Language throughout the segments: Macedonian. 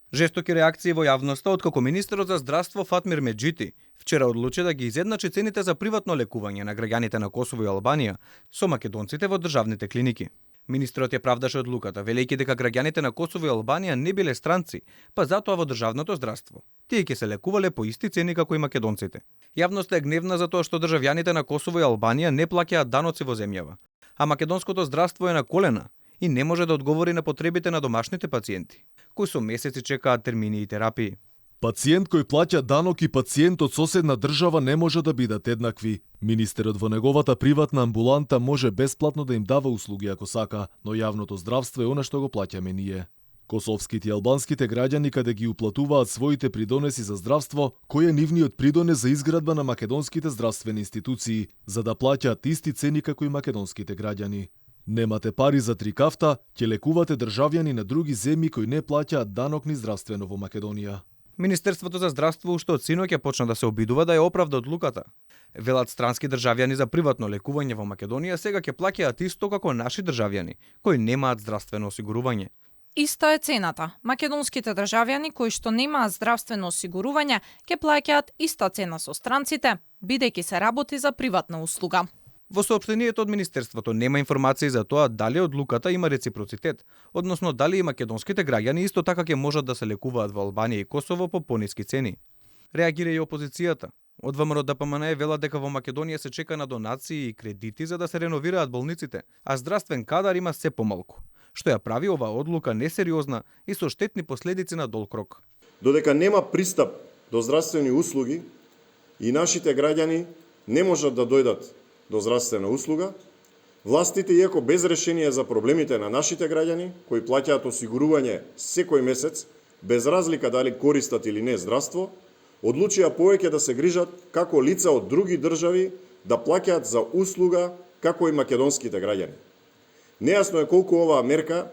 Жестоки реакции во јавноста откако министерот за здравство Фатмир Меджити вчера одлучи да ги изедначи цените за приватно лекување на граѓаните на Косово и Албанија со македонците во државните клиники. Министерот ја правдаше одлуката, велејќи дека граѓаните на Косово и Албанија не биле странци, па затоа во државното здравство. Тие ќе се лекувале по исти цени како и македонците. Јавноста е гневна за тоа што државјаните на Косово и Албанија не плаќаат даноци во земјава, а македонското здравство е на колена и не може да одговори на потребите на домашните пациенти, кои со месеци чекаат термини и терапии. Пациент кој плаќа данок и пациент од соседна држава не може да бидат еднакви. Министерот во неговата приватна амбуланта може бесплатно да им дава услуги ако сака, но јавното здравство е она што го плаќаме ние. Косовските и албанските граѓани каде ги уплатуваат своите придонеси за здравство, кој е нивниот придонес за изградба на македонските здравствени институции, за да плаќаат исти цени како и македонските граѓани. Немате пари за 3 кафта, ќе лекувате државјани на други земји кои не плаќаат данок ни здравствено во Македонија. Министерството за здравство уште од синоќ ќе почна да се обидува да ја оправда одлуката. Велат странски државјани за приватно лекување во Македонија сега ќе плаќаат исто како наши државјани, кои немаат здравствено осигурување. Иста е цената. Македонските државјани кои што немаат здравствено осигурување ќе плаќаат иста цена со странците, бидејќи се работи за приватна услуга. Во соопштението од Министерството нема информации за тоа дали одлуката има реципроцитет, односно дали и македонските граѓани исто така ќе можат да се лекуваат во Албанија и Косово по пониски цени. Реагира и опозицијата. Од ВМРО ДПМН вела дека во Македонија се чека на донации и кредити за да се реновираат болниците, а здравствен кадар има се помалку, што ја прави оваа одлука несериозна и со штетни последици на долг рок. Додека нема пристап до здравствени услуги и нашите граѓани не можат да дојдат до здравствена услуга, властите, иако без решение за проблемите на нашите граѓани, кои плаќаат осигурување секој месец, без разлика дали користат или не здравство, одлучија повеќе да се грижат како лица од други држави да плаќаат за услуга како и македонските граѓани. Нејасно е колку оваа мерка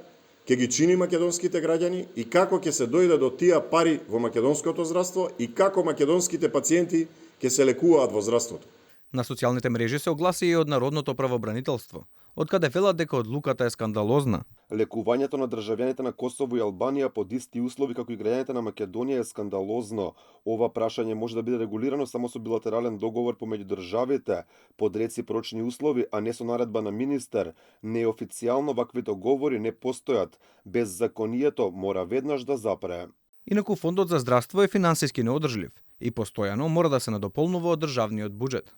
ќе ги чини македонските граѓани и како ќе се дојде до тие пари во македонското здравство и како македонските пациенти ќе се лекуваат во здравството. На социјалните мрежи се огласи и од Народното правобранителство, од каде велат дека одлуката е скандалозна. Лекувањето на државјаните на Косово и Албанија под исти услови како и граѓаните на Македонија е скандалозно. Ова прашање може да биде регулирано само со билатерален договор помеѓу државите, под реципрочни услови, а не со наредба на министер. Неофицијално вакви договори не постојат. Беззаконието мора веднаш да запре. Инаку фондот за здравство е финансиски неодржлив и постојано мора да се надополнува од државниот буџет.